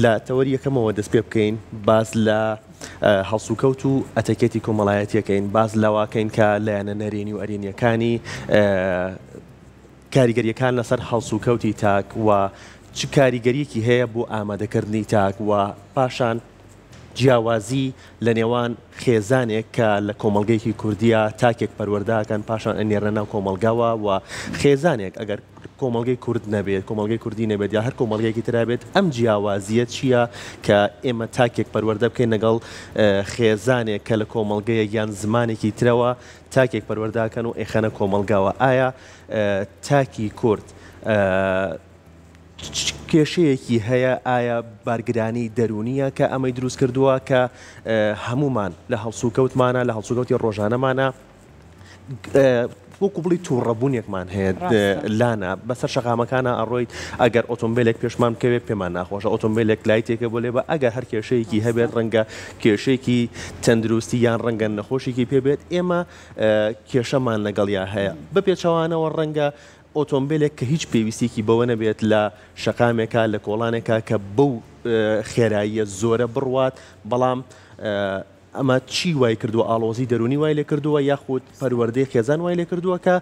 لە تەوەری یەکەمەوە دەست پێ بکەین، باس لە هەڵسوکەوت و ئەتەکێتی کۆمەڵایەتیەکەین، باس لەوەکەین کە لایەنە نەرێنی و ئەرێنیەکانی کاریگەریەکان لەسەر هەڵسوکەوتی تاک و چ کاریگەریەکی هەیە بۆ ئامادەکردنی تاک و پاشان جیاوازی لە نێوان خێزانێک کە لە کۆمەڵگەیەکی کوردیە تاکێک پەروەردە ئەکەن پاشان ئەنێرنە ناو کۆمەڵگاوە و خێزانێک ئەگەر کۆمەڵگەی کورد نەبێت کۆمەڵگەی کوردی نەبێت یا هەر کۆمەڵگەیەکی ترا بێت ئەم جیاوازیە چییە کە ئێمە تاکێک پەروەردە بکەین لەگەڵ خێزانێک کە لە کۆمەڵگەیەک یان زمانێکی ترەوە تاکێک پەروەردە ئەکەن و ئەیخەنە کۆمەڵگاوە ئایا تاکی کورد چ کێشەیەکی هەیە؟ ئایا بارگرانی دەروونییە کە ئەمەی دروست کردووە کە هەموومان لە هەڵسوکەوتمانە، لە هەڵسوکەوتی ڕۆژانەمانە وەکو بڵێی تووڕەبوونێکمان هەیە لانا بەسەر شەقامەکانە ئەڕۆیت ئەگەر ئۆتۆمبیلێک پێشمان بکەوێت پێمان ناخۆشە ئۆتۆمبیلێک لایتێکە بۆ لێ بە ئەگەر هەر کێشەیەکی هەبێت ڕەنگە کێشەیەکی تەندروستی یان ڕەنگە نەخۆشیکی پێ بێت ئێمە کێشەمان لەگەڵیا هەیە بە پێچەوانەوە ڕەنگە ئۆتۆمبێلێک کە هیچ پێویستیەکی بەوە نەبێت لە شەقامێکا لە کۆڵانێکا کە بەو خێراییە زۆرە بڕوات، بەڵام ئەمە چی وای کردووە ئاڵۆزی دەروونی وای لێکردووە یاخود پەروەردەی خێزان وای لێکردووە کە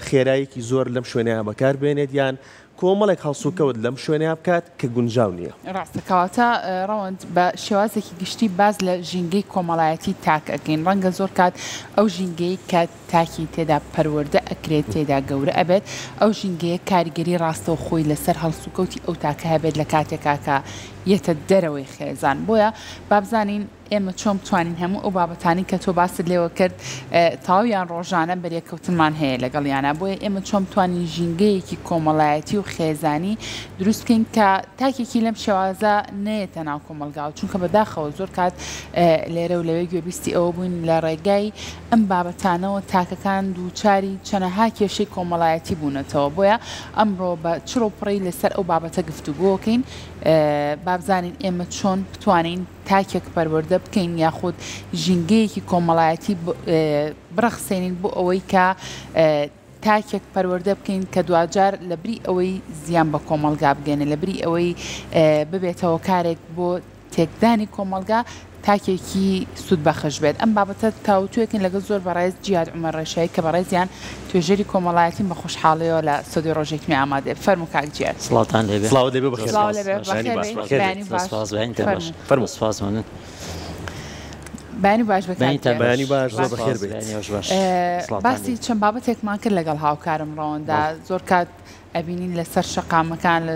خێرایەکی زۆر لەم شوێنەیە بەکار بێنێت یان کۆمەڵێک هەڵسوکەوت لەم شوێنەیە بکات کە گونجاو نییە. ڕاستە کەواتە ڕەوەند بە شێوازێکی گشتی باس لە ژینگەی کۆمەڵایەتی تاک ئەکەین ڕەنگە زۆر کات ئەو ژینگەی کە تاکی تێدا پەروەردە ئەکرێت، تێدا گەورە ئەبێت، ئەو ژینگەیە کاریگەری ڕاستەوخۆی لەسەر هەڵسوکەوتی ئەو تاکە هەبێت لە کاتێکا کە یەتە دەرەوەی خێزان. بۆیە با بزانین ئێمە چۆن بتوانین هەموو ئەو بابەتانەی کە تۆ باست لێوە کرد تەواویان ڕۆژانە بەرێکەوتنمان هەیە لەگەڵیانا، بۆیە ئێمە چۆن بتوانین ژینگەیەکی کۆمەڵایەتی و خێزانی دروست بکەین کە تاکێکی لەم شێوازە نەیەتە ناو کۆمەڵگاوە، چونکە بەداخەوە زۆر کات لێرە و لەوێ گوێبیستی ئەوە بووین لە ڕێگای ئەم بابەتانەوە تاکەکان دووچاری چەنەها کێشەی کۆمەڵایەتی بوونەتەوە، بۆیە ئەمڕۆ بە چڕ و پڕی لەسەر ئەو بابەتە گفتوگۆکەین، با بزانین ئێمە چۆن بتوانین تاکێک پەروەردە بکەین یاخود ژینگەیەکی کۆمەڵایەتی بڕەخسێنین بۆ ئەوەی کە تاکێک پەروەردە بکەین کە دواجار لەبری ئەوەی زیان بە کۆمەڵگا بگەێنێ، لەبری ئەوەی ببێتە هۆکارێک بۆ تێکدانی کۆمەڵگا تاکێکی سوودبەخش بێت. ئەم بابەتە تاوتوێکن لەگەڵ زۆر بەڕێز جیهاد عومەر ڕێشایی کە بەڕێزیان توێژەری کۆمەڵایەتین بە خۆشحاڵیەوە لە ستۆدیۆی ڕۆژێکی نوێ ئامادەیە. فەرموو کاک جیهاد. سڵاوتان لێ بێ. سڵاوت لێ بێ بەخێر سڵاو لێ بێ. بەخێر بێی. بەیانی باش. سپاس بەیانیتان باش. فەرموو. فەرموو. سپاس مەمنون. بەیانی باش بێ کاک جیهاد. بەیانی باش زۆر بەخێر بێیت. باسی چەند بابەتێکمان کرد لەگەڵ هاوکارم ڕەوەندا زۆر کات ئەبینین لەسەر شەقامەکان لە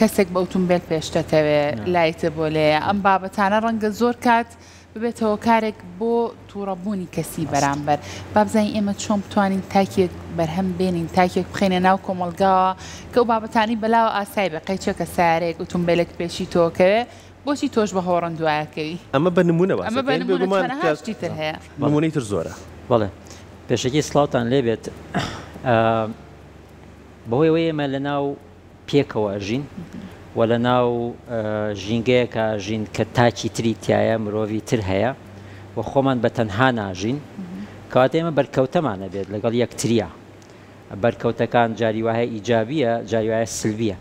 کەسێک بە ئوتومبێل پێش دەکەوێ لایتە بۆ لێیە ئەم بابەتانە ڕەنگە زۆر کات ببێتە هۆکارێک بۆ تووڕەبوونی کەسی بەرامبەر با بزانین ئێمە چۆن بتوانین تاکێک بەرهەم بێنین تاکێک بخەینە ناو کۆمەڵگاوە کە ئەو بابەتانی بەلاوە ئاسای بێ قەیچێکە سیارەیەک ئوتومبێلێک پێشی تۆکەوێ بۆچی تۆش بە هۆڕن دوایەکەوی ئەمە بە نمونە باس ئەمە بە دەکەین نمونە بێگومان چەنەها کە شتی تر هەیە نمونەی تر زۆرە. بەڵێ پێشەکی سڵاوتان لێبێت بەهۆی ئەوەی ئێمە لەناو پێکەوە ئەژین و لە ناو ژینگەیەکا ئەژین کە تاکی تری تایە مرۆڤی تر هەیە و خۆمان بە تەنها ناژین کەواتە ئێمە بەرکەوتەمان ئەبێت لەگەڵ یەکتریا بەرکەوتەکان جاری وایە ئیجابیە جاری وایە سلبیە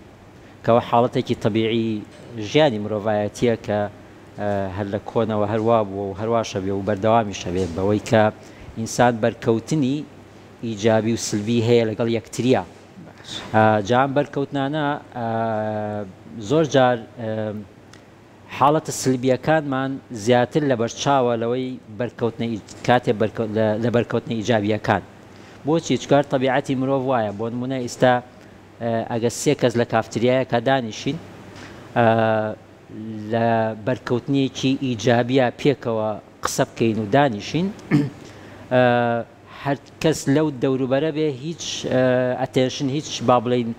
کەوە حاڵەتێکی تەبیعی ژیانی مرۆڤایەتیە کە هەر لە کۆنەوە هەروا بووە و هەرواشە بێ و بەردەوامیشە بێت بەوەی کە ئینسان بەرکەوتنی ئیجابی و سلبی هەیە لەگەڵ یەکتریا جا ئەم بەرکەوتنانە زۆر جار حاڵەتە سلبیەکانمان زیاتر لەبەرچاوە لەوەی بەرکەوتنە کاتێ لە بەرکەوتنە ئیجابیەکان بۆچی چکار تەبیعەتی مرۆڤ وایە بۆ نمونە ئیستا ئەگە سێ کەس لە کافتریایەکە دانیشین لە بەرکەوتنێکی ئیجابیە پێکەوە قسە بکەین و دانیشین هەر کەس لەو دەوروبەرە بێ هیچ attention هیچ با بڵێین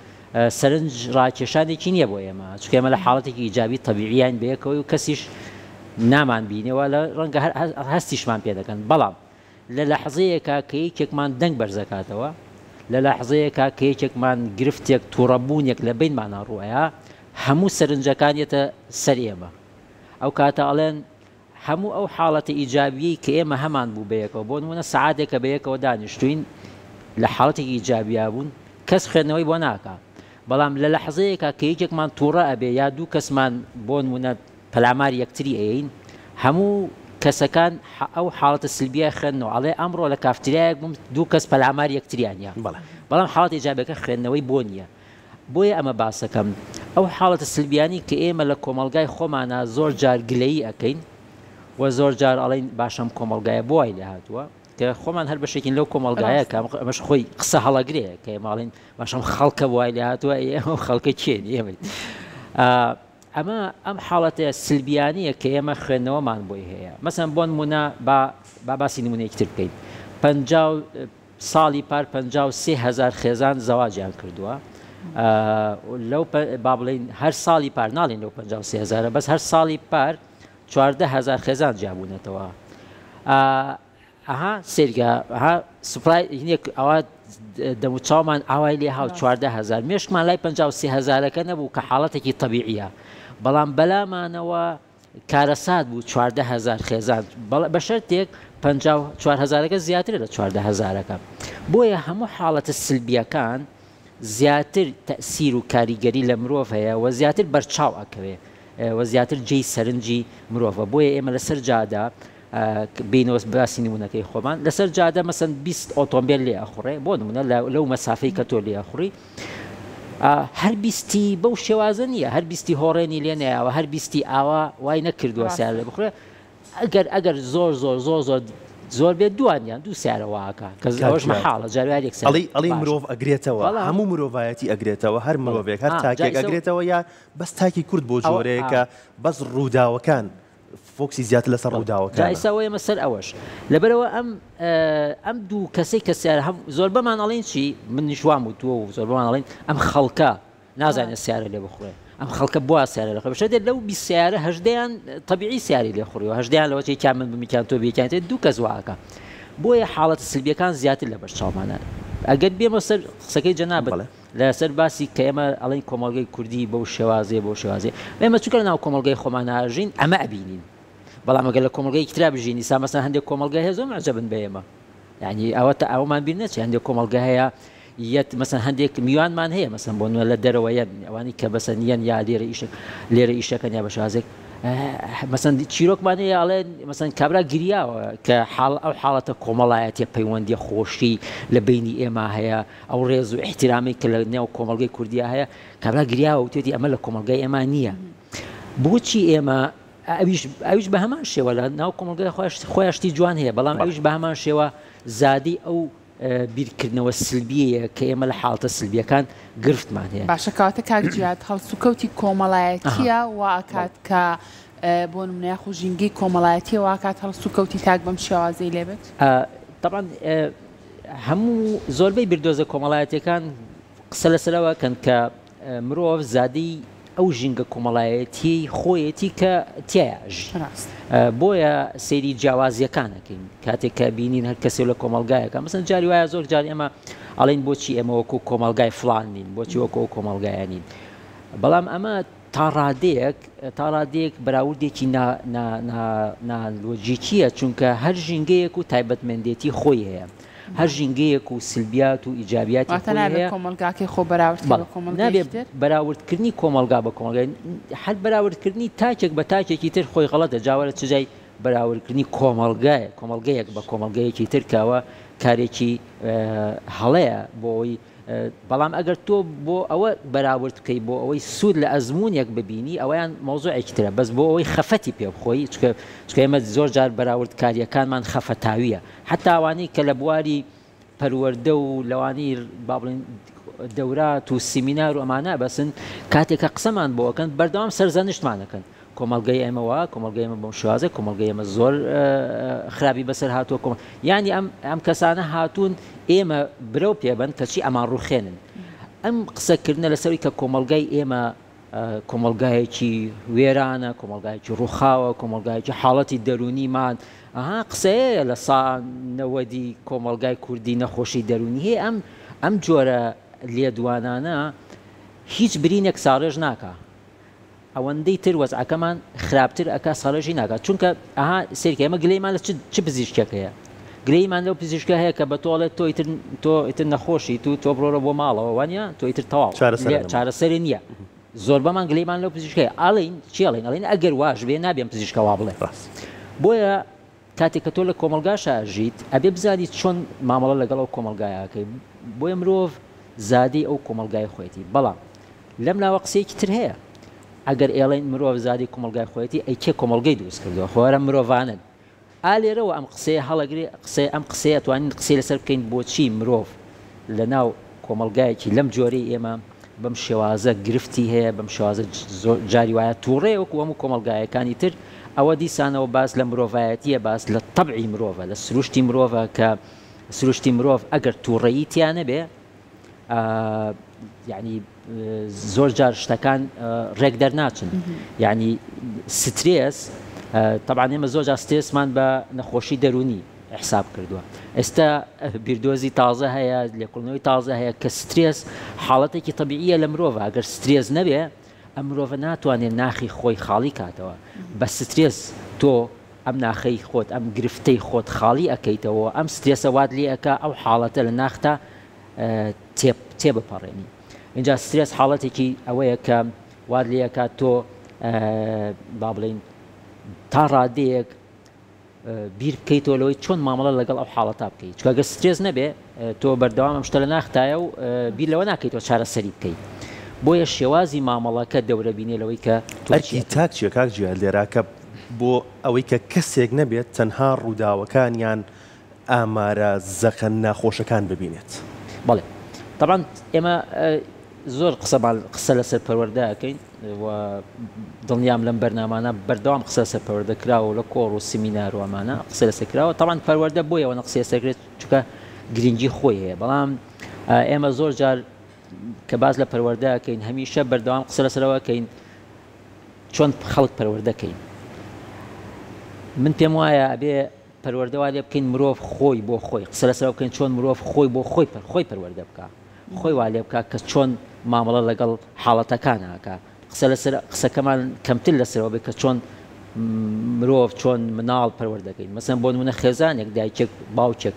سەرنج ڕاکێشانێکی نییە بۆ ئێمە چونکە ئێمە لە حاڵەتێکی ئیجابی تەبیعیین بەیەکەوەی و کەسیش نامان بینێ و لە ڕەنگە هەر هەستیشمان پێ دەکەن بەڵام لە لەحزەیەکا کە یەکێکمان دەنگ بەرزەکاتەوە لە لەحزەیەکا کە یەکێکمان گرفتێک توڕەبوونێک لە بەینمانا ڕووئەیا هەموو سەرنجەکان یەتە سەر ئێمە ئەو کاتە ئەڵێن هەموو ئەو حاڵەتە ئیجابییەی کە ئێمە هەمان بوو بەیەکەوە، بۆ نموونە سەعاتێکە بەیەکەوە دانیشتووین لە حاڵەتێکی ئیجابییا بوون، کەس خوێندنەوەی بۆ ناکا. بەڵام لە لەحزەیەکا کە یەکێکمان توڕە ئەبێ یا دوو کەسمان بۆ نمونە پەلامار یەکتری ئەیەین هەموو کەسەکان ئەو حاڵەتە سلبیە خوێندنەوە ئەڵێ ئەمڕۆ لە کافتریایەک بووم دوو کەس پەلامار یەکتریان یا بەڵام حاڵەتە ئیجابیەکە خوێندنەوەی بۆ نییە بۆیە ئەمە باسەکەم ئەو حاڵەتە سلبیانی کە ئێمە لە کۆمەڵگای خۆمانا زۆر جار گلەیی ئەکەین و زۆر جار ئەڵێین باشە ئەم کۆمەڵگایە بۆ وای لێ هاتووە کە خۆمان هەر بەشێکین لەو کۆمەڵگایە کە ئەمەش خۆی قسە هەڵەگرێ کە ئێمە ئەڵێین باشە ئەم خەڵکە بۆ وای لێ هاتووە ئێمە خەڵکە کێن ئێمەین ئەمە ئەم حاڵەتە سلبیانەیە کە ئێمە خوێندنەوەمان بۆی هەیە مەسەن بۆ نمونە با با باسی نمونەیەکی تر بکەین پەنجا ساڵی پار 53 هەزار خێزان زەواجیان کردووە لەو با بڵین هەر ساڵی پار ناڵین لەو 53 هەزارە بەس هەر ساڵی پار 14 هەزار خێزان جیابوونەتەوە ئەها سەیرکە ئەها سوپرای هینێک ئەوە دەموچاومان ئاوای لێ هاو 14 هەزار مێشکمان لای 53 هەزارەکە نەبوو کە حاڵەتێکی تەبیعیە بەڵام بەلامانەوە کارەسات بوو 14 هەزار خێزان بە شەرتێک 54 هەزارەکە زیاترە لە 14 هەزارەکە بۆیە هەموو حاڵەتە سلبیەکان زیاتر تەسیر و کاریگەری لە مرۆڤ هەیە و زیاتر بەرچاو ئەکەوێ و زیاتر جێی سەرنجی مرۆڤە بۆیە ئێمە لەسەر جادە بینەوە باسی نمونەکەی خۆمان لەسەر جادە مەسەن 20 ئۆتۆمبیل لێ ئەخوڕێ بۆ نمونە لەو مەسافەی کە تۆ لێ ئەخوڕی هەر بیستی بەو شێوازە نییە هەر بیستی هۆڕێنی لێ نەیاوە هەر بیستی ئاوا وای نەکردووە سیار لێ بخورێ ئەگەر ئەگەر زۆر زۆر زۆر زۆر زۆر بێت دوانیان دوو سیارە واکە کە ئەوەش مەحاڵە جاروار یەک ئەڵی ئەڵی مرۆڤ ئەگرێتەوە هەموو مرۆڤایەتی ئەگرێتەوە هەر مرۆڤێک هەر تاکێک ئەگرێتەوە یا بەس تاکی کورد بۆ جۆرەیەکە بەس ڕووداوەکان فۆکسی زیاتر لەسەر ڕووداوەکانە. جا ئیستا وەیەمە سەر ئەوەش. لەبەرئەوە ئەم ئەم دوو کەسەی کە سیارە هەم زۆربەمان ئەڵێین چی منیش وام وتووە و زۆربەمان ئەڵێین ئەم خەڵکە نازانێت سیارە لێ بخوڕێ ئەم خەڵکە بوا سیارە لێ بخوڕێ بەشێ لەو 20 سیارە هەژدەیان تەبیعی سیاری لێ خوڕیوە هەژدەیان لەوە چێ کیان من بم کیان تۆ بی کیان تێ دوو کەس وا ئەکا بۆیە حاڵەتە سلبیەکان زیاتر لەبەر چاومانە ئەگەر بێمە سەر قسەکەی جەنابت بەڵێ. لەسەر باسی کە ئێمە ئەڵێین کۆمەڵگەی کوردی بەو شێوازەیە بەو شێوازەیە ئێمە چونکە لەناو کۆمەڵگەی خۆمانا ئەژین ئەمە ئەبینین بەڵام ئەگەر لە کۆمەڵگەیەکی ترا بژین ئیسا مەسەلەن هەندێک کۆمەڵگە هەیە زۆر معجەبن بە ئێمە یعنی ئەوە تا ئەومان بیر نەچێ هەندێک کۆمەڵگە هەیە یەت مەسەن هەندێک میوانمان هەیە مەسەن بۆ نوێ لە دەرەوە یەن ئەوانی کە بەسەن یەن یا لێرە ئیشە لێرە ئیشەکەن یا بە شازێک مەسەن چیرۆکمان هەیە ئەڵێن مەسەن کابرا گریاوە کە حاڵ ئەو حاڵەتە کۆمەڵایەتیە پەیوەندیە خۆشی لە بینی ئێمە هەیە ئەو ڕێز و ئیحتیرامەی کە لە نێو کۆمەڵگەی کوردیا هەیە، کابرا گریاوە وتویەتی ئەمە لە کۆمەڵگای ئێمە نییە. بۆچی ئێمە ئەویش ئەویش بە هەمان شێوە لە ناو کۆمەڵگای خۆش خۆیان شتی جوان هەیە، بەڵام ئەویش بە هەمان شێوە زادەی ئەو بیرکردنەوە سلبیەیە کە ئێمە لە حاڵەتە سلبیەکان گرفتمان هەیە. باشە کەواتە کاک جیاد هەڵسوکەوتی کۆمەڵایەتیە وا ئەکات کە بۆ نمونە یاخو ژینگەی کۆمەڵایەتیە وا ئەکات هەڵسوکەوتی تاک بەم شێوازەی لێ بێت؟ تەبعەن هەموو زۆربەی بیردۆزە کۆمەڵایەتیەکان قسە لەسەر ئەوە کەن کە مرۆڤ زادەی ئەو ژینگە کۆمەڵایەتیەی خۆیەتی کە تیایا ئەژی. بۆیە سەیری جیاوازیەکان ئەکەین کاتێک کە بینین هەر کەسێ لە کۆمەڵگایەکە مەسەن جاری وایە زۆر جار ئێمە ئەڵێین بۆچی ئێمە وەکو کۆمەڵگای فڵان نین بۆچی وەکو ئەو کۆمەڵگایە نین بەڵام ئەمە تا ڕادەیەک تا ڕادەیەک بەراوردێکی نا نا نا نا لۆجیکییە چونکە هەر ژینگەیەک و تایبەتمەندێتی خۆی هەیە هەر ژینگەیەک و سلبیات و ئیجابیاتی واتە خۆی نابێت هەیە کۆمەڵگاکەی خۆ بەراورد کەی بەڵێ بە کۆمەڵگەیەکی نابێت تر؟ بەراوردکردنی کۆمەڵگا بە کۆمەڵگای هەر بەراوردکردنی تاکێک بە تاکێکی تر خۆی غەڵەتە جا وەرە چ جای بەراوردکردنی کۆمەڵگای کۆمەڵگەیەک بە کۆمەڵگەیەکی تر کە ئەوە کارێکی هەڵەیە بۆ ئەوەی بەڵام ئەگەر تۆ بۆ ئەوە بەراورد بکەی بۆ ئەوەی سوود لە ئەزموونێک ببینی ئەوەیان مەوزوعێکی ترە بەس بۆ ئەوەی خەفەتی پێ بخۆی چونکە چونکە ئێمە زۆر جار بەراوردکارییەکانمان خەفەتاوییە حەتا ئەوانەی کە لە بواری پەروەردە و لەوانەی با بڵێین دەورات و سیمینار و ئەمانە بەسن کاتێک کە قسەمان بۆ ئەکەن بەردەوام سەرزەنشتمان ئەکەن کۆمەڵگەی ئێمە وا، کۆمەڵگەی ئێمە بەم شێوازە، کۆمەڵگەی ئێمە زۆر خراپی بەسەر هاتووە، کۆمەڵ یانی ئەم ئەم کەسانە هاتوون ئێمە برەو پێ بەن کەچی ئەمان ڕووخێنن. ئەم قسەکردنە لەسەر ئەوەی کە کۆمەڵگای ئێمە کۆمەڵگایەکی وێرانە، کۆمەڵگایەکی ڕووخاوە، کۆمەڵگایەکی حاڵەتی دەروونیمان ئەها قسەیە لە سا نەوەدی کۆمەڵگای کوردی نەخۆشی دەروونی هەیە ئەم ئەم جۆرە لێدوانانە هیچ برینێک ساڕێژ ناکا. ئەوەندەی تر وەزعەکەمان خراپتر ئەکا ساڕێژی ناکات چونکە ئەها سەیرکە ئێمە گلەیمان لە چ چ پزیشکێک هەیە؟ گلەییمان لەو پزیشکە هەیە کە بە تۆ ئەڵێت تۆ ئیتر تۆ ئیتر نەخۆشیت و تۆ بڕۆرە بۆ ماڵەوە وانە تۆ ئیتر تەواو چارەسەری نییە. زۆربەمان گلەیمان لەو پزیشکە هەیە ئەڵێین چی ئەڵێین ئەڵێین ئەگەر واش بێ نابێ ئەم پزیشکە وا بڵێ بۆیە کاتێک کە تۆ لە کۆمەڵگاشا ئەژیت ئەبێ بزانی چۆن مامەڵە لەگەڵ ئەو کۆمەڵگایە ئەکەی بۆیە مرۆڤ زادەی ئەو کۆمەڵگای خۆیەتی بەڵام لەم لاوە قسەیەکی تر هەیە ئەگەر ئێڵێن مرۆڤ زادەی کۆمەڵگای خۆیەتی ئەی کێ کۆمەڵگەی دروست کردووە خۆ هەر ئەم مرۆڤانەن ئا لێرەوە ئەم قسەیە هەڵەگرێ قسەیە ئەم قسەیە ئەتوانین قسەی لەسەر بکەین بۆچی مرۆڤ لە ناو کۆمەڵگایەکی لەم جۆرەی ئێمە بەم شێوازە گرفتی هەیە بەم شێوازە زۆر جاری وایە توڕەیە وەکو هەموو کۆمەڵگایەکانی تر ئەوە دیسانەوە باس لە مرۆڤایەتیە باس لە تەبعی مرۆڤە لە سروشتی مرۆڤە کە سروشتی مرۆڤ ئەگەر توڕەیی تیا نەبێ یعنی زۆر جار شتەکان ڕێک دەرناچن یعنی سترێس طبعا ئێمە زۆر جار سترێسمان بە نەخۆشی دەرونی حساب کردووە ئێستا بیردۆزی تازە هەیە لێکۆڵینەوەی تازە هەیە کە سترێس حاڵەتێکی تەبیعیە لە مرۆڤ ئەگەر سترێس نەبێ ئەم مرۆڤە ناتوانێت ناخی خۆی خاڵی کاتەوە بە سترێس تۆ ئەم ناخەی خۆت ئەم گرفتەی خۆت خاڵی ئەکەیتەوە ئەم سترێسە وات لێ ئەکا ئەو حاڵەتە لە ناختا تێبپەڕێنی. ئینجا سترێس حاڵەتێکی ئەوەیە کە وات لێ ئەکات تۆ با بڵێین تا ڕادەیەک بیر بکەیتەوە لەوەی چۆن مامەڵە لەگەڵ ئەو حاڵەتا بکەیت چونکە گەر سترێس نەبێ تۆ بەردەوام ئەم شتە لە ناختایە و بیر لەوە ناکەیتەوە چارەسەری بکەیت بۆیە شێوازی مامەڵەکە دەورە بینێ لەوەی کە تۆ ئەرکی چی تاک چیە کاک جیهاد لێرە کە بۆ ئەوەی کە کەسێک نەبێت تەنها ڕووداوەکان یان ئامارە زەقە ناخۆشەکان ببینێت. بەڵێ تەبعەن ئێمە زۆر قسەمان قسە لەسەر پەروەردە ئەکەین و دڵنیام لەم بەرنامانە بەردەوام قسە لەسەر پەروەردە کراوە و لە کۆڕ و سمینار و ئەمانە قسە لەسەر کراوە تەبعەن پەروەردە بۆیە ئەوەنە قسەی لەسەر کرێت چونکە گرنگی خۆی هەیە بەڵام ئێمە زۆر جار کە باس لە پەروەردە ئەکەین هەمیشە بەردەوام قسە لەسەرەوە ئەکەین چۆن خەڵک پەروەردە کەین من پێم وایە ئەبێ پەروەردە وا لێ بکەین مرۆڤ خۆی بۆ خۆی قسە لەسەر بکەین چۆن مرۆڤ خۆی بۆ خۆی پەر خۆی پەروەردە بکا خۆی وا لێ بکا کە چۆن مامەڵە لەگەڵ حاڵەتەکان ئەکا قسە لەسەر قسەکەمان کەمتر لەسەرەوە بێت کە چۆن مرۆڤ چۆن مناڵ پەروەردەکەین مەسەن بۆ نمونە خێزانێک دایکێک باوکێک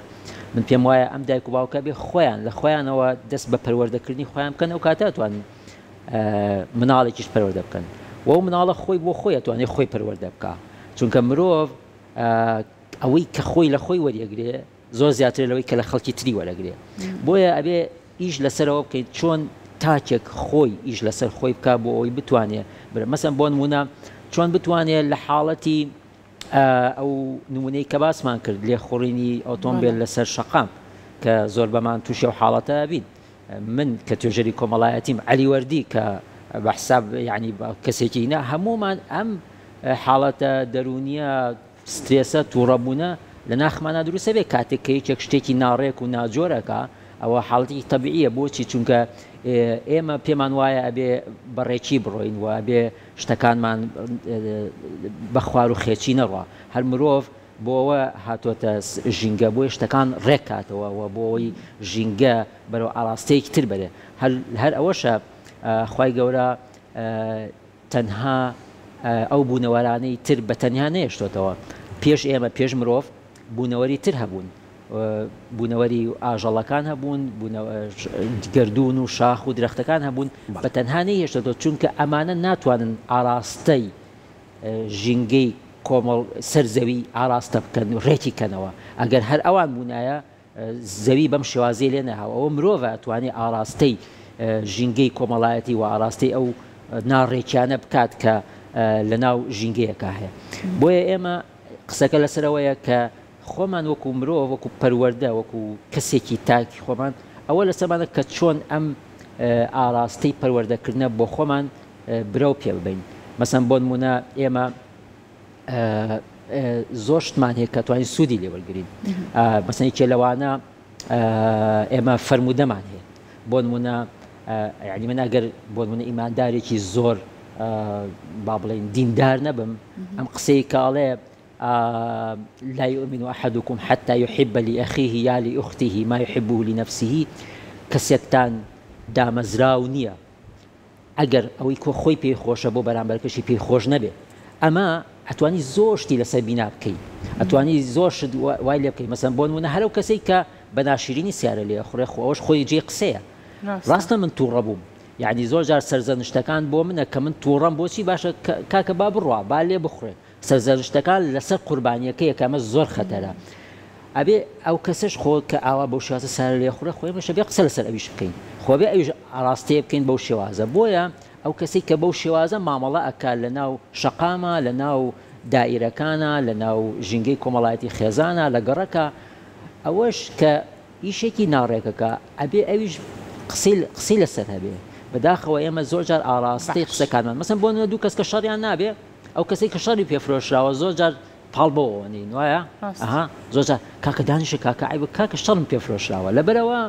من پێم وایە ئەم دایک و باوکە بێ خۆیان لە خۆیانەوە دەست بە پەروەردەکردنی خۆیان بکەن ئەو کاتە توانن مناڵێکیش پەروەردە بکەن و ئەو مناڵە خۆی بۆ خۆی ئەتوانێت خۆی پەروەردە بکا چونکە مرۆڤ ئەوەی کە خۆی لە خۆی وەریەگرێ زۆر زیاترە لەوەی کە لە خەڵکی تری وەرەگرێ بۆیە ئەبێ ئیش لەسەرەوە بکەیت چۆن تاکێک خۆی ئیش لەسەر خۆی بکە بۆ ئەوەی بتوانێ مەسەن بۆ نمونە چۆن بتوانێت لە حاڵەتی ئەو نمونەی کە باسمان کرد لێخوڕینی ئۆتۆمبێل لەسەر شەقام کە زۆربەمان تووشی ئەو حاڵەتە بین من کە توێژەری کۆمەڵایەتیم، عەلی وەردی کە بە حساب یانی کەسێکی نا، هەموومان ئەم حاڵەتە دەروونیە، سترێسە، تووڕەبوونە لە ناخمانا دروست ئەبێ کاتێک کە یەکێک شتێکی ناڕێک و ناجۆر ئەکا، ئەوە حاڵەتێکی تەبیعیە، بۆچی؟ چونکە ئێمە پێمان وایە ئەبێ بە ڕێکی بڕۆین و ئەبێ شتەکانمان بە خوار و خێچی نەڕوا، هەر مرۆڤ بۆ ئەوە هاتۆتە ژینگە بۆیە شتەکان ڕێک کاتەوە و بۆ ئەوەی ژینگە بەرەو ئاراستەیەکی تر بەرێ هەر هەر ئەوەشە خوای گەورە تەنها ئەو بوونەوەرانەی تر بە تەنیا نەیەشتۆتەوە پێش ئێمە پێش مرۆڤ بوونەوەری تر هەبوون بوونەوەری ئاژەڵەکان هەبوون گردون و شاخ و درەختەکان هەبوون بە تەنها نەیهێشتەوە چونکە ئەمانە ناتوانن ئاراستەی ژینگەی کۆمەڵ سەر زەوی ئاراستە بکەن و ڕێکی کەنەوە ئەگەر هەر ئەوان بوونایە زەوی بەم شێوازەی لێ نەهاوە ئەوە مرۆڤە ئەتوانێ ئاراستەی ژینگەی کۆمەڵایەتی و ئاراستەی ئەو ناڕێکیانە بکات کە لە ناو ژینگەیەکە هەیە بۆیە ئێمە قسەکە لەسەرەوەیە کە خۆمان وەکو مرۆڤ وەکو پەروەردە وەکو کەسێکی تاکی خۆمان ئەوە لەسەرمانە کە چۆن ئەم ئاراستەی پەروەردەکردنە بۆ خۆمان برەو پێ ببەین مەسەن بۆ نمونە ئێمە زۆر شتمان هەیە کە توانین سوودی لێ وەرگین مەسەن یەکێ لەوانە ئێمە فەرموودەمان هەیە بۆ نمونە یعنی من ئەگەر بۆ نمونە ئیماندارێکی زۆر با بڵین دیندار نەبم ئەم قسەی کاڵێ لا يؤمن أحدكم حتى يحب لأخيه یا لأخته ما يحبه لنفسه کەسێکتان دامەزراو نییە ئەگەر ئەوەی کۆ خۆی پێی خۆشە بۆ بەرامبەرکەشی پێی خۆش نەبێ. ئەمە ئەتوانی زۆر شتی لەسەر بینا بکەی ئەتوانی زۆر شت وای لێ بکەی مەسەن بۆ نمونە هەر ئەو کەسەی کە بە ناشرینی سیارە لێ ئەخورێ خۆ ئەوەش خۆی جێی قسەیە ڕاستە من توڕە بووم یعنی زۆر جار سەرزەنشتەکان بۆ منە کە من توڕەم بۆچی باشە کاکە با بڕوا با لێ بخورێ سەرزەنشتەکان لەسەر قوربانیەکەیە کە ئەمە زۆر خەتەرە ئەبێ ئەو کەسەش خۆ کە ئاوا بەو شێوازە سارە لێ خوڕێ خۆ ئێمەش ئەبێ قسە لەسەر ئەویش بکەین خۆ ئەبێ ئەویش ئاراستەیە بکەین بەو شێوازە بۆیە ئەو کەسەی کە بەو شێوازە مامەڵە ئەکا لە ناو شەقاما لە ناو دائیرەکانا لە ناو ژینگەی کۆمەڵایەتی خێزانا لە گەڕەکا ئەوەش کە ئیشێکی ناڕێک ئەکا ئەبێ ئەویش قسەی قسەی لەسەر هەبێ بەداخەوە ئێمە زۆر جار ئاڕاستەی باش. قسەکانمان مەسەن بۆ نمونە دوو کەس کە شەڕیان نابێ ئەو کەسەی کە شەڕی پێ فرۆشراوە زۆر جار پاڵ بەوەوە نین وایە؟ ڕاستە. ئەها زۆر جار کاکە دانیشە کاکە عەیبە کاکە شەڕم پێ فرۆشراوە لەبەرئەوە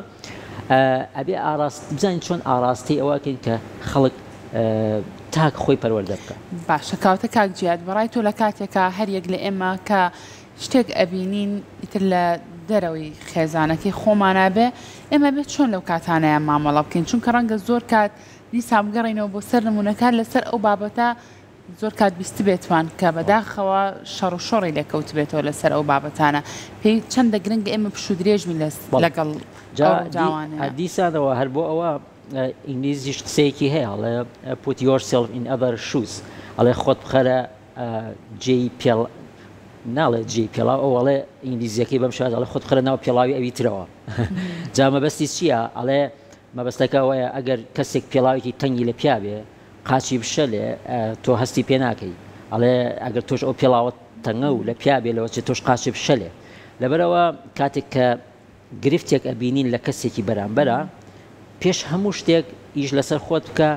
ئەبێ ئاراست بزانین چۆن ئاراستەی ئەوە ئەکەین کە خەڵک تاک خۆی پەروەردە بکا. باشە کاوتە کاک جیاد بەڕای تۆ لە کاتێکا هەر یەک لە ئێمە کە شتێک ئەبینین ئیتر لە دەرەوەی خێزانەکەی خۆمانا بێ ئێمە بێ چۆن لەو کاتانەیا مامەڵە بکەین چونکە ڕەنگە زۆر کات دیسان بگەڕێینەوە بۆ سەر نمونەکان لەسەر ئەو بابەتە زۆر کات بیستبێتمان کە بەداخەوە شەڕ و شۆڕی لێ کەوتبێتەوە لەسەر ئەو بابەتانە پێی چەندە گرنگە ئێمە پشوو درێژ بین لەگەڵ جا ئەو ڕووداوانەیا. دیسانەوە هەر بۆ ئەوە ئینگلیزیش قسەیەکی هەیە ئەڵێ put yourself in other shoes ئەڵێ خۆت بخەرە جێی پێڵ ناڵێ جێی پێڵاو ئەو ئەڵێ ئینگلیزیەکەی بەم شێوازە ئەڵێ خۆت بخەرە ناو پێڵاوی ئەوی ترەوە جا مەبەستی چییە ئەڵێ مەبەستەکە ئەوەیە ئەگەر کەسێک پێڵاوێکی تەنگی لە پیا بێ قاچی بشەلێ تۆ هەستی پێ ناکەی ئەڵێ ئەگەر تۆش ئەو پێڵاوەت تەنگە و لە پیا بێ لەوە چێ تۆش قاچی بشەلێ لەبەرئەوە کاتێک کە گرفتێک ئەبینین لە کەسێکی بەرامبەرە پێش هەموو شتێک ئیش لەسەر خۆت بکە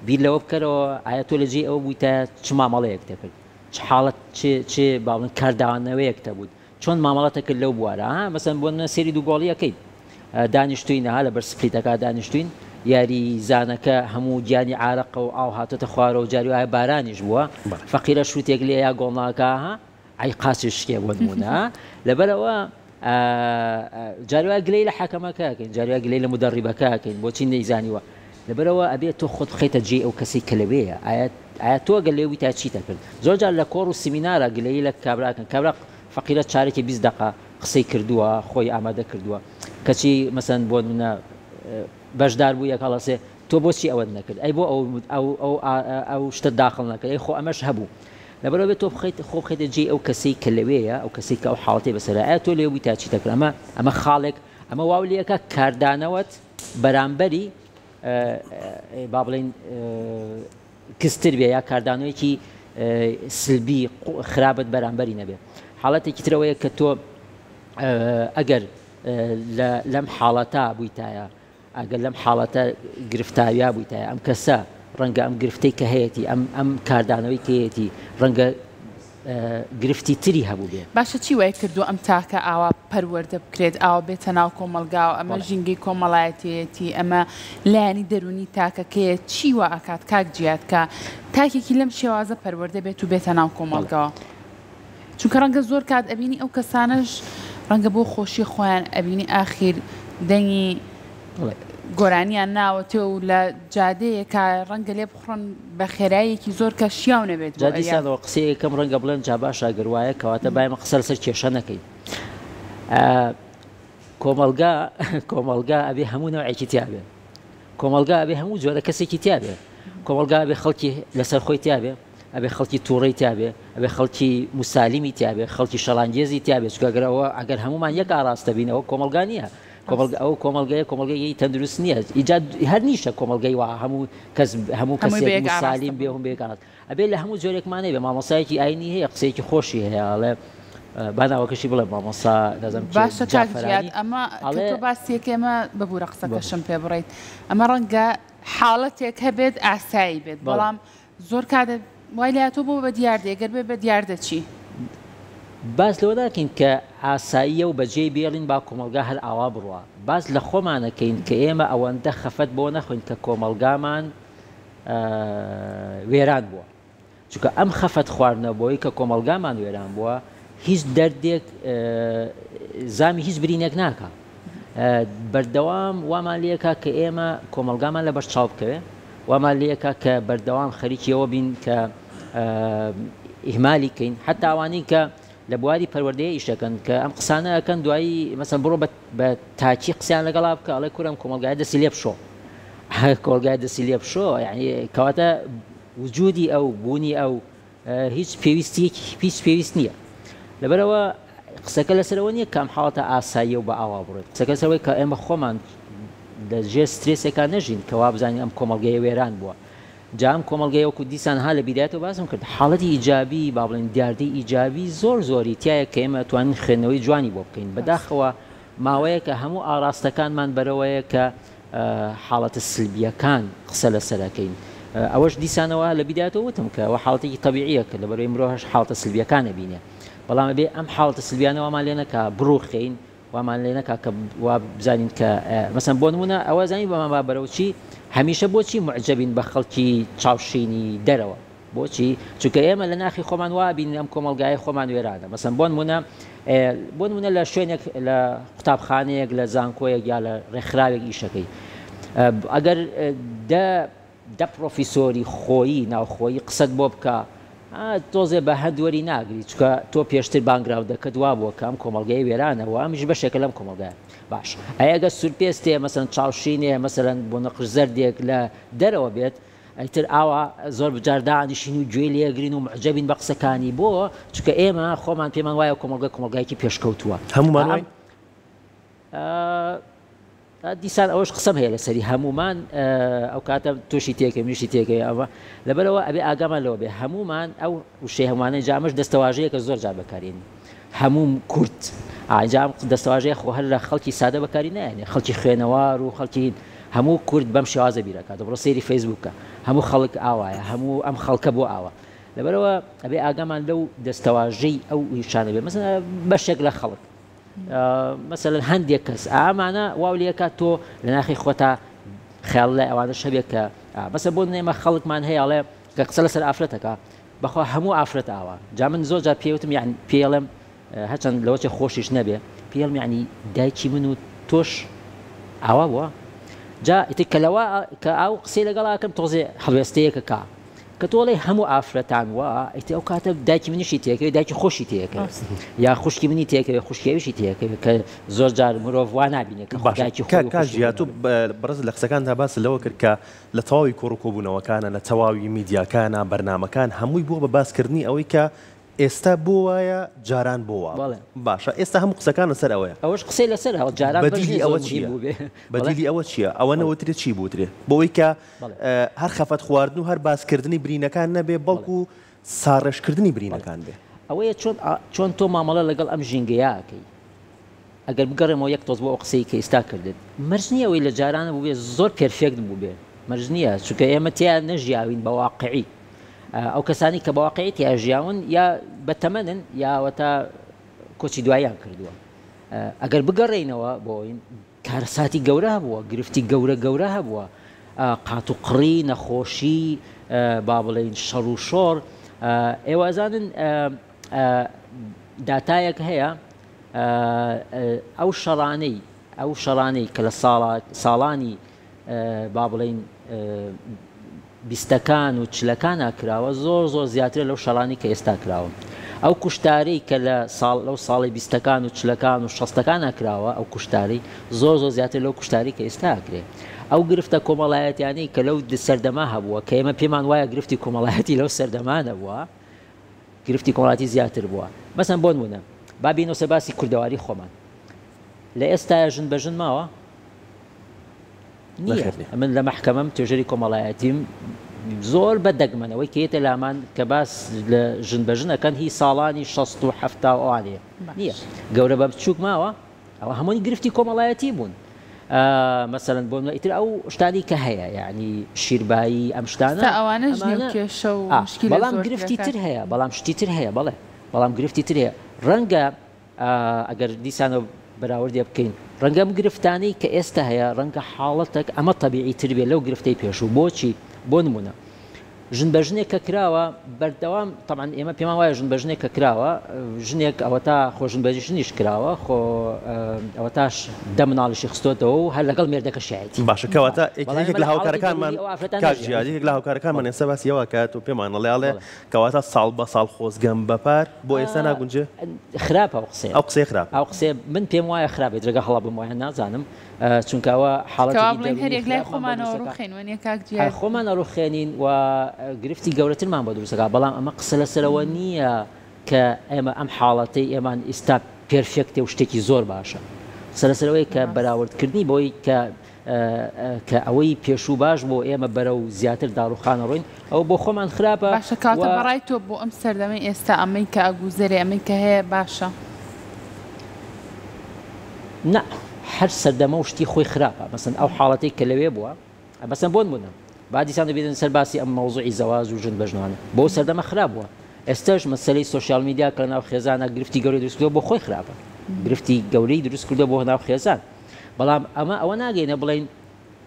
بیر لەوە بکەرەوە ئایا تۆ لە جێی ئەوە بوویتە چ مامەڵەیەک دەکرد چ حاڵەت چ چ با بڵێن کاردانەوەیەک دەبووت چۆن مامەڵەتە کرد لەو بوارە ها مەسەن بۆ نمونە سەیری دوو گۆڵی ئەکەیت دانیشتوین ها لەبەر سپلیتەکە دانیشتوین یاری زانەکە هەموو گیانی عارەقە و ئاو هاتۆتە خوارەوە جاری وایە بارانیش بووە فەقیرە شووتێک لێ یا گۆڵ ناکا ها ئەی قاچی شکێ بۆ نمونە لەبەرەوە جاری وایە گلەی لە حەکەمەکە ئەکەین جاری وایە گلەی لە مودەڕیبەکە ئەکەین بۆچی نەیزانیوە لەبەرئەوە ئەبێت تۆ خۆت بخەیتە جێی ئەو کەسەی کە لەوێیە ئایا ئایا تۆ گەر لەوێ بوویتایە چیت ئەکرد زۆر جار لە کۆڕ و سیمینارا گلەیی لە کابرا ئەکەن کابرا فەقیرە چارەکی 20 دەقە قسەی کردووە خۆی ئامادە کردووە کەچی مەسەن بۆ نمونە بەشدار بوو یەک هەڵەسێ تۆ بۆچی ئەوەت نەکرد ئەی بۆ ئەو ئەو ئەو ئەو شتە داخڵ نەکرد ئەی خۆ ئەمەش هەبوو لەبەرئەوە بێت تۆ بخەیت خۆ بخەیتە جێی ئەو کەسەی کە لەوێیە ئەو کەسەی کە ئەو حاڵەتەی بەسەرا ئایا تۆ لەوێ بوویتایە چیت ئەکرد ئەمە ئەمە خاڵێک ئەمە واو لێ ئەکا کاردانەوەت بەرامبەری با بڵێین کزتر بێ یا کاردانەوەیەکی سلبی خراپت بەرامبەری نەبێ. حاڵەتێکی تر ئەوەیە کە تۆ ئەگەر لەم حاڵەتە بوویتایە، ئەگەر لەم حاڵەتە گرفتاویا بوویتایە، ئەم کەسە ڕەنگە ئەم گرفتەی کە هەیەتی، ئەم ئەم کاردانەوەی کە هەیەتی ڕەنگە گرفتی تری هەبووبێ. باشە چی وای کردووە ئەم تاکە ئاوا پەروەردە بکرێت، ئاوا بێتە ناو کۆمەڵگاوە، ئەمە ژینگەی کۆمەڵایەتیەتی، ئەمە لایەنی دەروونی تاکەکەیە، چی وا ئەکات کاک جیاد کە تاکێکی لەم شێوازە پەروەردە بێت و بێتە ناو کۆمەڵگاوە؟ چونکە ڕەنگە زۆر کات ئەبینی ئەو کەسانەش ڕەنگە بۆ خۆشی خۆیان ئەبینی ئاخیر دەنگی گۆرانیان ناوەتێ و لە جادەیەکا ڕەنگە لێ بخوڕن بە خێراییەکی زۆر کە شیاو نەبێت بۆ جا ئەویا. دیسانەوە قسەی یەکەم ڕەنگە بڵێن جا باشە گەر وایە کەواتە با ئێمە قسە لەسەر کێشە نەکەین. کۆمەڵگا کۆمەڵگا ئەبێ هەموو نەوعێکی تیا بێ. کۆمەڵگا ئەبێ هەموو جۆرە کەسێکی تیا بێ. کۆمەڵگا ئەبێ خەڵکی لەسەر خۆی تیا بێ، ئەبێ خەڵکی تووڕەی تیا بێ، ئەبێ خەڵکی موسالیمی تیا بێ، خەڵکی شەڕانگێزی تیا بێ، چونکە گەر ئەوە ئەگەر هەموومان یەک ئاڕاستە بین ئەوە کۆمەڵگا نییە. کۆمەڵگە ئەو کۆمەڵگەیە کۆمەڵگەیەکی تەندروست نییە ئیجا هەر نیشە کۆمەڵگەی وا هەموو کەس هەموو هەمووی کەسێک بە یەک ئاڕاستە موسالیم بێ بن. هەم بە یەک ئاڕاستە ئەبێ لە هەموو جۆرێکمان هەبێ مامۆستایەکی ئاینی هەیە قسەیەکی خۆشی هەیە ئەڵێ با ناوەکەشی بڵێم مامۆستا نازانم کێ باشە کاک جیاد جافەرانی ئەمە کە ئەڵێ تۆ باسیەکەی ئەمە ببورە بەڵێ قسەکەشم پێ بڕیت ئەمە ڕەنگە حاڵەتێک هەبێت ئاسایی بێت بەڵێ بەڵام زۆر کات وای لێهاتووە بۆ بە دیاردەیە گەر بێ بە دیاردە چی؟ باس لەوە ناکەین کە ئاساییە و بەجێی بێڵین با کۆمەڵگا هەر ئاوا بڕوا، باس لە خۆمان ئەکەین کە ئێمە ئەوەندە خەفەت بەوە نەخۆین کە کۆمەڵگامان وێران بووە، چونکە ئەم خەفەت خواردنە بۆی کە کۆمەڵگامان وێران بووە هیچ دەردێک زامی هیچ برینێک ناکا. بەردەوام وامان لێکا کە ئێمە کۆمەڵگامان لەبەر چاو بکەوێ، وامان لێکا کە بەردەوام خەریکی ئەوە بین کە ئیهمالی کەین حەتا ئەوانەی کە لە بواری پەروەردەیە ئیش دەکەن کە ئەم قسانە ئەکەن دوایی مەسەن بڕۆ بە تاکی قسەیان لەگەڵا بکە ئەڵێ کورە ئەم کۆمەڵگایە دەستی لێ بشۆ کۆمەڵگای دەستی لێ بشۆ یعنی کەواتە وجودی ئەو بوونی ئەو هیچ پێویستیەکی هیچ پێویست نییە لەبەرەوە قسەکە لەسەرەوە نییە کام حاڵەتە ئاساییە و بە ئاوا بڕێت قسەکە لەسەرەوەی کە ئێمە خۆمان لە ژێر سترێسێکا نەژین کە وا بزانین ئەم کۆمەڵگەیە وێران بووە جا ئەم کۆمەڵگەیە وەکو دیسان ها لە بیدایەتەوە باسم کرد حاڵەتی ئیجابی با بڵێین دیاردەی ئیجابی زۆر زۆری تیایە کە ئێمە ئەتوانین خوێندنەوەی جوانی بۆ بکەین بەداخەوە ماوەیەکە هەموو ئاڕاستەکانمان بەرەوەیە کە حاڵەتە سلبیەکان قسە لەسەر ئەکەین ئەوەش دیسانەوە لە بیدایەتەوە وتم کە ئەوە حاڵەتێکی تەبیعیە کە لەبەرەوەی مرۆ هەش حاڵەتە سلبیەکان ئەبینێ بەڵام ئەبێ ئەم حاڵەتە سلبیانە وامان لێ نەکا بڕوخێین وامان لێ نەکا کە وا بزانین کە مەسەن بۆ نمونە ئەوە زانی بەمان با بەرەو چی هەمیشە بۆچی معجەبین بە خەڵکی چاوشینی دەرەوە بۆچی چونکە ئێمە لە ناخی خۆمان وا بینین ئەم کۆمەڵگایە خۆمان وێرانە مەسەن بۆ نمونە بۆ نمونە لە شوێنێک لە قوتابخانەیەک لە زانکۆیەک یا لە ڕێکخراوێک ئیشەکەی ئەگەر دە دە پڕۆفیسۆری خۆیی ناوخۆیی قسەت بۆ بکا تۆزێ بە هەند وەری ناگری چونکە تۆ پێشتر بانگراوندەکەت وابووە کە ئەم کۆمەڵگەیە وێرانە و ئەمیش بەشێکە لەم کۆمەڵگایە باش ئەی ئەگەر سورپێستێ مەسەن چاوشینێ مەسەلەن بۆ نەقش زەردێک لە دەرەوە بێت ئیتر ئاوا زۆر جار دانیشین و گوێی لێگرین و معجەبین بە قسەکانی بۆ چونکە ئێمە خۆمان پێمان وایە کۆمەڵگە کۆمەڵگایەکی پێشکەوتووە هەمومان واین؟ دیسان ئەوەش قسەم هەیە لەسەری هەموومان ئەو کاتە تووشی تێکەی منیشی تێکەی ئەوە لەبەرەوە ئەبێ ئاگامان لەوە بێ هەموومان ئەو وشەی هەمووانە جا ئەمەش دەستەواژەیەکە زۆر جار بەکارێنی هەموو کورد ئاجا ئەم دەستەواژەیە خۆ هەر لە خەڵکی سادە بەکاری نایەنێ خەڵکی خوێنەوار و خەڵکی هەموو کورد بەم شێوازە بیرەکات بڕۆ سەیری فەیسبووکە هەموو خەڵک ئاوایە هەموو ئەم خەڵکە بۆ ئاوا لەبەرەوە ئەبێ ئاگامان لەو دەستەواژەی ئەو ویشانە بێ مەسەلەن بەشێک لە خەڵک مەسەلەن هەندێک کەس ئامانە واو لێکات تۆ لە ناخی خۆتا خەیاڵ لای ئەوانەش هەبێت کە مەسە بۆ نێمە خەڵکمان هەیە ئەڵێ کە قسە لەسەر ئافرەتەکە بەخوا هەموو ئافرەت ئاوا جا من زۆر جار پێوتم یان پێڵێم هەرچەند لەوەچێ خۆشیش نەبێ پێڵم یعنی دایکی من و تۆش ئاوا بووە جا ئیتر کە لەوە کە ئاو قسەی لەگەڵ ئەکەم تۆزێ هەڵوێستەیەکە کا کە تۆ ئەڵێی هەموو ئافرەتان وا ئیتر ئەو کاتە دایکی منیشی تێکەوێ دایکی خۆشی تێکەوێ یا خوشکی منی تێکەوێ خوشکی ئەویشی تێکەوێ کە زۆر جار مرۆڤ وا نابینێ کە باشە دایکی کاک خۆی و کاک خوشکی ژیا خۆی تۆ نابێ. بەڕێزت لە قسەکانتا باست لەوە کرد کە لە تەواوی کۆڕ و کۆبوونەوەکانە لە تەواوی میدیاکانە بەرنامەکان هەمووی بووە بە باسکردنی ئەوەی کە ئێستا بۆ وایە جاران بۆ وا بوو بەڵێ. باشە ئێستا هەموو قسەکان لەسەر ئەوەیە. ئەوەش قسەی لەسەرە جاران بەس بەدیلی نیە زۆر ئەوە مهیم چییە؟ بووبێ بەڵێ بەدیلی ئەوە چییە؟ ئەوە بەڵێ. نەوترێ چی بوترێ؟ بۆ ئەوەی کە بەڵێ. هەر خەفەت خواردن و هەر باسکردنی برینەکان نەبێ بەڵێ. بەڵکو ساڕێژکردنی بەڵێ. برینەکان بێ. ئەوەیە چۆن چۆن تۆ مامەڵە لەگەڵ ئەم ژینگەیە ئەکەی. ئەگەر بگەڕێمەوە یەک تۆز بۆ ئەو قسەی کە ئیستا کردت، مەرج نییە ئەوەی لە جارانە بووبێ زۆر perfect بووبێ، مەرج نییە، چونکە ئێمە تێیا نەژیاوین بە واقعی. ئەو کەسانەی کە بە واقعی تێیا ژیاون یا بە تەمەنن یا ئەوەتا کۆچی دواییان کردووە. ئەگەر بگەڕێینەوە بۆ کارەساتی گەورە هەبووە، گرفتی گەورە گەورە هەبووە، قاتوقڕی، نەخۆشی، با بڵێین شەڕ و شۆڕ. ئێوە ئەزانن داتایەک هەیە ئەو شەڕانەی ئەو شەڕانەی کە لە ساڵانی با بڵێین بیستەکان و چلەکانا کراوە زۆر زۆر زیاترە لەو شەڕانەی کە ئێستا کراون. ئەو کوشتارەی کە لە ساڵ لەو ساڵی بیستەکان و چلەکان و شەستەکانا کراوە ئەو کوشتارەی زۆر زۆر زیاتر لەو کوشتارەی کە ئێستا ئەکرێ. ئەو گرفتە کۆمەڵایەتیانەی کە لەو سەردەما هەبووە کە ئێمە پێمان وایە گرفتی کۆمەڵایەتی لەو سەردەما نەبووە گرفتی کۆمەڵایەتی زیاتر بووە. مەسەن بۆ نموونە با بێینەوە سەر باسی کوردەواری خۆمان. لە ئێستایا ژن بە ژن ماوە؟ نییە. نەخێر نییە. ئەمن لە مەحکەمەم توێژەری کۆمەڵایەتیم زۆر بە دەگمەن ئەوەی کە یەتە لامان کە باس لە ژن بە ژن ئەکەن هی ساڵانی شەست و حەفتا و ئەوانەیە نییە باش. گەورە بە بچووک ماوە ئەوە هەمووی گرفتی کۆمەڵایەتی بوون مەسەلەن بۆ ئیتر ئەو شتانی کە هەیە یعنی شیربایی ئەم شتانە تا ئەوانەش نییە و ئەمانە کێشە و ئا مشکیلە بەڵام گرفتی زۆرترەکان. تر هەیە بەڵام شتی تر هەیە بەڵێ بەڵام گرفتی تر هەیە ڕەنگە ئەگەر دیسانەوە بەراوردێ بکەین ڕەنگە ئەم گرفتانەی کە ئێستا هەیە ڕەنگە حاڵەتەک ئەمە تەبیعی تر بێ لەو گرفتەی پێشوو بۆچی بۆ نمونە. ژن بە ژنێک کە کراوە بەردەوام تەبعەن ئێمە پێمان وایە ژن بە ژنێک کە کراوە ژنێک ئەوەتا خۆ ژن بە ژنیش کراوە خۆ ئەوەتاش دە مناڵیشی خستۆتەوە و هەر لەگەڵ مێردەکەشیایەتی. باشە کەواتە بەڵام یەکێک ئێمە لە لە حاڵەتی هاوکارەکانمان دەروونی ئەو ئافرەتە کاک ناژیاین. جیاد یەکێک لە هاوکارەکانمان ئێستا باسی ئەوە ئەکات و پێمان ئەڵێ ئەڵێ بەڵێ. کەواتە ساڵ بە ساڵ خۆزگەم بە پار بۆ ئێستا ناگونجێ؟ خراپە ئەو قسەیە. ئەو قسەیە خراپە. ئەو قسەیە من پێم وایە خراپە ئیتر گەر هەڵە بم وایە نازانم چونکە ئەوە کەوا حاڵەتێکی بڵێین دەروونی هەریەک لای خراپمان بۆ خۆمانەوە دروست ئەکا. ڕووخێین وەنیە کاک هەر جیاد؟ خۆمان ئەڕوخێنین و گرفتی گەورەترمان بۆ دروست ئەکا بەڵام ئەمە قسە لەسەرەوە نییە کە ئێمە ئەم حاڵەتەی ئێمان ئیستا perfect ە و شتێکی زۆر باشە قسە لەسەرەوەی کە بەراوردکردنی بەوەی کە کە ئەوەی پێشوو باش بۆ ئێمە بەرەو زیاتر داڕوخانە ڕۆین ئەوە بۆ خۆمان خراپە باشە و کەواتە بەڕای تۆ بۆ ئەم سەردەمەی ئێستا ئەمەی کە ئەگوزەرێ ئەمەی کە هەیە باشە؟ نا هەر سەردەمە و شتی خۆی خراپە مەسەن ئەو حاڵەتەی کە لەوێ بووە مەسەن بۆ نمونە با دیسان دەبێتن سەر باسی ئەم مەوزوعی زەواج و ژن بە ژنانە بۆ سەردەمە خراپ بووە ئێستاش مەسەلەی social media کە لەناو خێزانە گرفتی گەورەی دروست کردووە بۆ خۆی خراپە گرفتی گەورەی دروست کردووە بۆ ناو خێزان بەڵام ئەمە ئەوە ناگەینە بڵین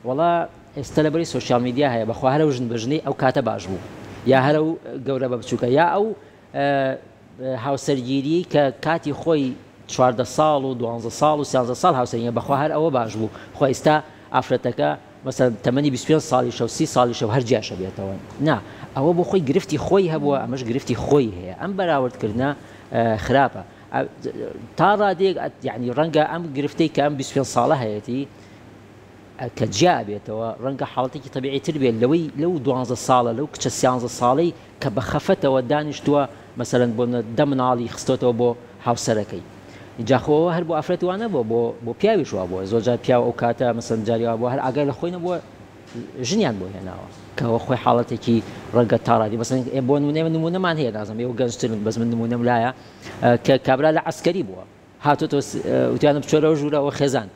وەڵا ئێستا لەبەری social media هەیە بەخوا هەرە ژن بە ژنەی ئەو کاتە باش بوو یا هەرە و گەورە بە بچووکە یا ئەو هاوسەرگیریی کە کاتی خۆی 14 ساڵ و 12 ساڵ و 13 ساڵ هاوسەرگیری بەخوا هەر ئەوە باش بوو خۆ ئێستا ئافرەتەکە مەسەلەن تەمەنی 25 ساڵیشە و 30 ساڵیشە و هەر جیاشە بێتەوە نا ئەوە بۆ خۆی گرفتی خۆی هەبووە ئەمەش گرفتی خۆی هەیە ئەم بەراوردکردنە خراپە تا ڕادەیەک یعنی ڕەنگە ئەم گرفتەی کە ئەم 25 ساڵە هەیەتی کە جیا ئەبێتەوە ڕەنگە حاڵەتێکی تەبیعی تر بێت لەوەی لەو دوانزە ساڵە لەو کچە سیانزە ساڵەی کە بە خەفەتەوە دانیشتووە مەسەلەن بۆ دە مناڵی خستۆتەوە بۆ هاوسەرەکەی جا خۆ ئەوە هەر بۆ ئافرەت وا نەبووە بۆ بۆ پیاویش وا بووە زۆر جار پیاو ئەو کاتە مەسەلەن جاری وا بووە هەر ئاگای لە خۆی نەبووە ژنیان بۆ هێناوە کە ئەوە خۆی حاڵەتێکی ڕەنگە تاڕادی مەسەلەن بۆ نمونە ئێمە نمونەمان هەیە نازانم ئێوە گەنجترن بەس من نمونەم لایە کە کابرا لە عەسکەری بووە هاتۆتەوە وتیانە بچۆرەوە ژوورەوە خێزان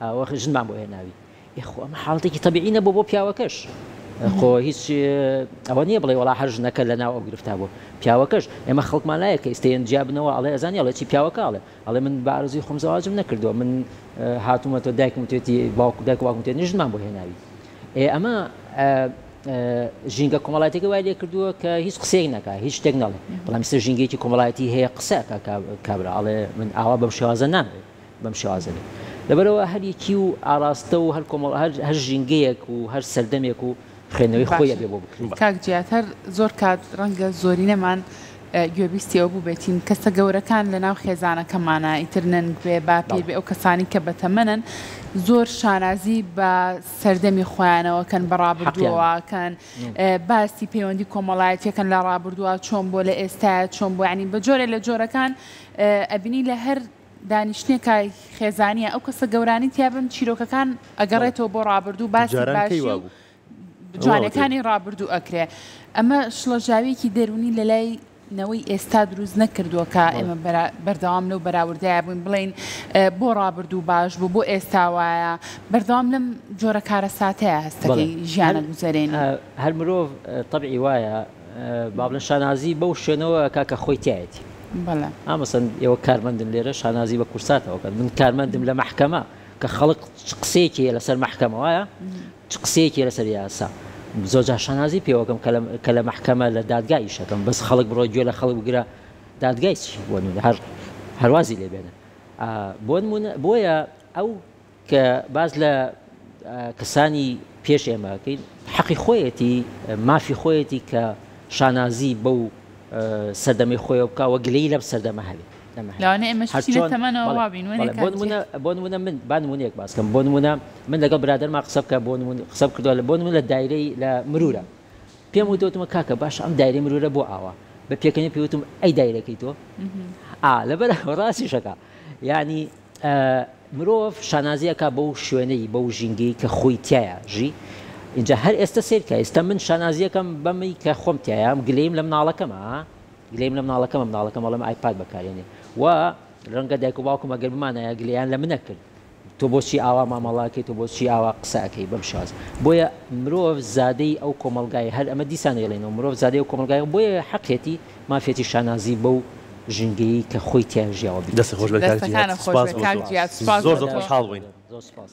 ئەوە ژنمان بۆ هێناوی ئێ خۆ ئەمە حاڵەتێکی تەبیعی نەبوو بۆ پیاوەکەش خۆ هیچ ئەوە نییە بڵێ وەڵا هەر ژنەکە لە ناو ئەو گرفتا بوو پیاوەکەش ئێمە خەڵکمان لایە کە ئیستەیەن جیا بنەوە ئەڵێ ئەزانی ئەڵێ چی پیاوەکە ئەڵێ ئەڵێ من بە ئارەزووی خۆم زەواجم نەکردووە من هاتوومەتەوە دایکم وتێتی باوک دایک و باوکم وتێتی ژنمان بۆ هێناوی ئێ ئەمە ژینگە کۆمەڵایەتەکە وای لێ کردووە کە هیچ قسەیەک نەکا هیچ شتێک نەڵێ بەڵام ئیستا ژینگەیەکی کۆمەڵایەتی هەیە قسە ئەکا کابرا ئەڵێ من ئاوا بەم شێوازە نامەوێ بەم شێوازە بێت. لەبەرئەوە هەر یەکی و ئاڕاستە و هەر کۆمەڵ هەر هەر ژینگەیەک و هەر سەردەمێک و خوێندنەوەی خۆی باشە ئەبێ بۆ بکرێت. کاک جیاد هەر زۆر کات ڕەنگە زۆرینەمان گوێبیستی ئەوە بووبێتین کەسە گەورەکان لەناو خێزانەکەمانا ئیتر نەنک بێ باپیر بەڵێ. بێ ئەو کەسانی کە بەتەمەنن زۆر شانازی بە سەردەمی خۆیانەوە کەن بە حەقیانە. ڕابردووەوە کەن باسی پەیوەندی کۆمەڵایەتیەکەن لە ڕابردووە چۆن بووە لە ئێستایا چۆن بووە یانی بە جۆرێ لە جۆرەکان ئەبینی لە هەر دانیشتنێکا خێزانیە ئەو کەسە گەورانەی تیا بن چیرۆکەکان ئەگەڕێتەوە بۆ ڕابردوو باسی جاران کەی باشی و وابوو؟ جوانەکانی ڕابردوو ئەکرێ ئەمە شڵەژاویەکی دەروونی لەلای نەوەی ئێستا دروست نەکردووە کە ئێمە بەردەوام لەو بەراوردایە بووین بڵێین بۆ ڕابردوو باش بوو بۆ ئێستا وایە بەردەوام لەم جۆرە کارەساتەیە هەستەکەی ژیانە گوزەرێنی. هەر مرۆڤ تەبعی وایە با بڵێن شانازی بەو شوێنەوە ئەکا کە خۆی تیایەتی. بەڵێ. ئا مەسەن ئێوە کارمەندن لێرە شانازی بە کورساتەوە کەن من کارمەندم لە مەحکەمە کە خەڵک چ قسەیەکی هەیە لەسەر مەحکەمە وایە چ قسەیەکی هەیە لەسەر یاسا زۆر جار شانازی پێوەکەم کە لە کە لە مەحکەمە لە دادگا ئیشەکەم بەس خەڵک بڕۆ گوێ لە خەڵک بگرە دادگای چی بۆ نمونە هەر هەروازی لێ بێنە بۆ نمونە بۆیە ئەو کە باس لە کەسانی پێش ئێمە ئەکەین حەقی خۆیەتی مافی خۆیەتی کە شانازی بەو سەردەمەی خۆیەوە بکا و گلەیی لەم سەردەمە هەبێ. لەوانەیە ئێمەش بچینە هەرچۆن تەمەنەوە بەڵێ وا بین وەنێ بەڵێ بۆ کاک نمونە جیهاد. بۆ نمونە من با نمونەیەک باس کەم بۆ نمونە من لەگەڵ برادەرما قسە بکە بۆ نمونە قسە بکردووە لە بۆ نمونە لە دایرەی لە مرورە پێم وتووە وتمە کاکە باشە ئەم دایرەی مرورە بۆ ئاوا بە پێکەنین پێی وتم ئەی دایرەکەی تۆ ئا لەبەر ڕاستیش ئەکا یانی مرۆڤ شانازی ئەکا بەو شوێنەی بەو ژینگەی کە خۆی تیایا ژی ئینجا هەر ئێستە سەیر کە ئێستا من شانازی ئەکەم بەمەی کە خۆم تیایام گلەییم لە مناڵەکەمە ها گلەییم لە مناڵەکەمە مناڵەکەم ئەڵێم ئایپاد بەکارێنێ و ڕەنگە دایک و باوکم ئەگەر بمانایە گلەیان لە منە کرد تۆ بۆچی ئاوا مامەڵە ئەکەی تۆ بۆچی ئاوا قسە ئەکەی بەم شێواز بۆیە مرۆڤ زادەی ئەو کۆمەڵگای هەر ئەمە دیسان ئەیڵێنەوە مرۆڤ زادەی ئەو کۆمەڵگای بۆیە حەقیەتی مافیەتی شانازی بەو ژینگەیەی کە خۆی تیا ژیاوە دەستت بیکات. خۆش بێت کاک جیهاد دەستەکانت خۆش سوپاس بێت بۆ کاک تۆ جیهاد سوپاس زۆر بۆ زۆر تۆ. خۆشحاڵ بووین. زۆر سوپاس.